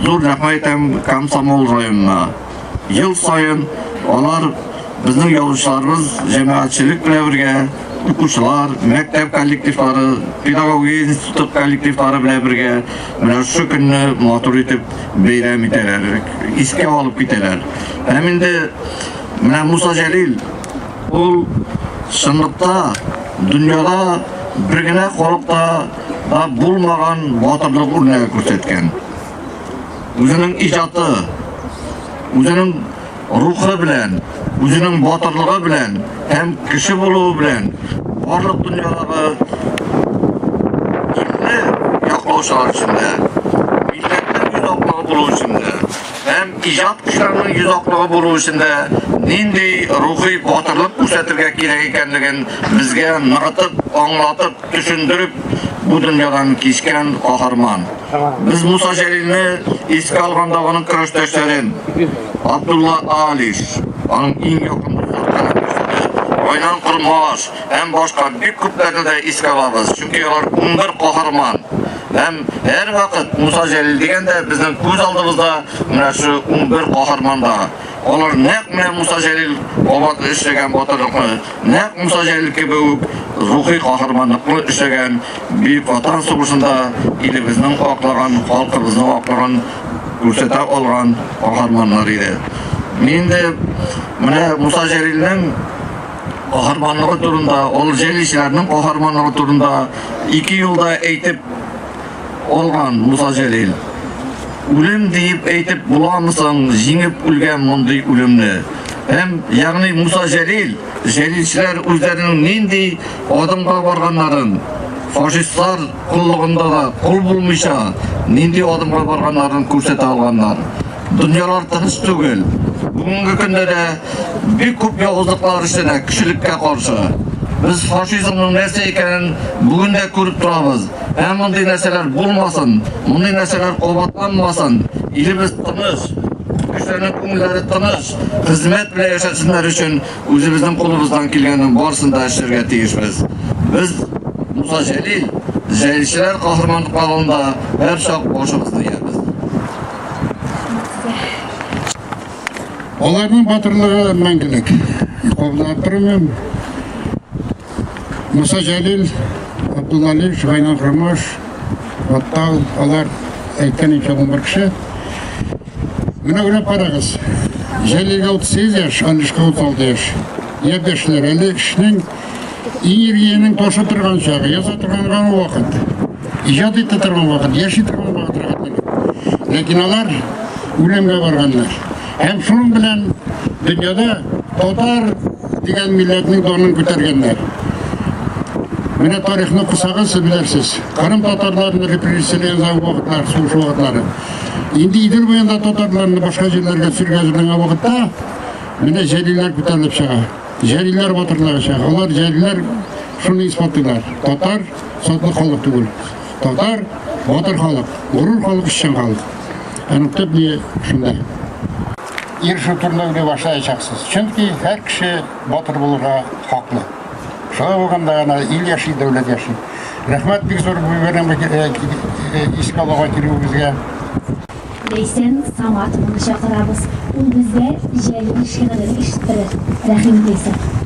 Зур рәхмәт әйтәм Комсомол районына. Ел саен алар безнең язучыларыбыз җәмәгатьчелек белән бергә, укучылар, мәктәп коллективлары, педагогия институты коллективлары белән бергә менә шушы көнне матур итеп бәйрәм итәләр, искә алып китәләр. Һәм инде менә Муса Җәлил ул чынлыкта дөньяда бер генә халыкта да булмаган батырлык үрнәге күрсәткән. Үзенең иҗаты, үзенең рухы белән, үзенең батырлыгы белән һәм кеше булуы белән барлык дөньядагы илне яклаучылар өчен дә, милләтнең йөз аклыгы булу өчен дә һәм иҗат кешеләренең йөз аклыгы булу өчен дә нинди рухи батырлык күрсәтергә кирәк икәнлеген безгә ныгытып, аңлатып, төшендереп бу дөньядан кичкән каһарман. Без Муса Җәлилне искә алганда аның көрәштәшләрен Абдулла Алиш, аның иң якын дуслары, Гайнан Кормаш һәм башка бик күпләрне дә искә алабыз. Чөнки алар 11 каһарман. Һәм һәрвакыт Муса Җәлил дигәндә безнең күз алдыбызда менә шу 11 каһарман да. Алар нәкъ менә Муса Җәлил кабат эшләгән батырлыкны Нәкъ Муса Җәлил кебек үк рухи каһарманлыкны эшләгән Бөек Ватан сугышында илебезнең аклаган, халкыбызның аклаган күрсәтә алган каһарманнар иде. Мин инде менә Муса Җәлилнең каһарманлыгы турында, ул җәлилчеләрнең каһарманлыгы турында ике юлда әйтеп Алган Муса Җәлил. Үлем диеп әйтеп буламы соң җиңеп үлгән мондый үлемне? Һәм, ягъни Муса Җәлил, җәлилчеләр үзләренең нинди адымга барганнарын, фашистлар коллыгында да кол булмыйча, нинди адымга барганнарын күрсәтә алганнар. Дөньялар тыныч түгел. Бүгенге көндә дә бик күп явызлыклар эшләнә кешелеккә каршы. Без фашизмның нәрсә икәнен бүген дә күреп торабыз. Һәм мондый нәрсәләр булмасын, мондый нәрсәләр кабатланмасын. Илебез тыныч, кешеләрнең күңелләре тыныч, хезмәт белән яшәсеннәр өчен үзебезнең кулыбыздан килгәннең барысын да эшләргә тиешбез. Без Муса Җәлил, җәлилчеләр каһарманлыкларында һәрчак башыбызны иябез. Аларның батырлыгы мәңгелек. Кабынлап тормыйм. Муса Җәлил, Абдулла Алиш, Гайнан Кормаш, Баттал, алар әйткән инчә 11 кеше. Менә уйлап карагыз. Җәлилгә 38 яшь, Алишка 36 яшь. Япь-яшьләр, әле эшнең энергиянең ташы торган чагы, яза торган вакыт. Иҗат итә торган вакыт, яши торган вакыт рәхәтләнеп. Ләкин алар үлемгә барганнар. Һәм шуның белән дөньяда татар дигән милләтнең данын күтәргәннәр. Менә тарихны укысагыз, сез белерсез. Кырым татарларны репрессияләгән вакытлар, сугыш вакытлары. Инде Идел буенда татарларны башка җирләргә сөргә әзерләнгән вакытта менә җәлилләр күтәрелеп чыга. Җәлилләр батырлары чыга. Алар җәлилләр шуны исбатлыйлар. Татар сатлык халык түгел. Татар батыр халык, горур халык, эшчән халык. Аның төп ни шунда. Ирешү турында уйлый башлаячаксыз. Чөнки һәр кеше батыр булырга хаклы. Шулай булганда гына ил яши, дәүләт яши. Рәхмәт бик зур бу бәйрәмгә искә алуга килүегезгә. Ләйсән Саматованы чакырабыз. Ул безгә Җәлил шигырен ишеттерер. Рәхим ит, Ләйсән.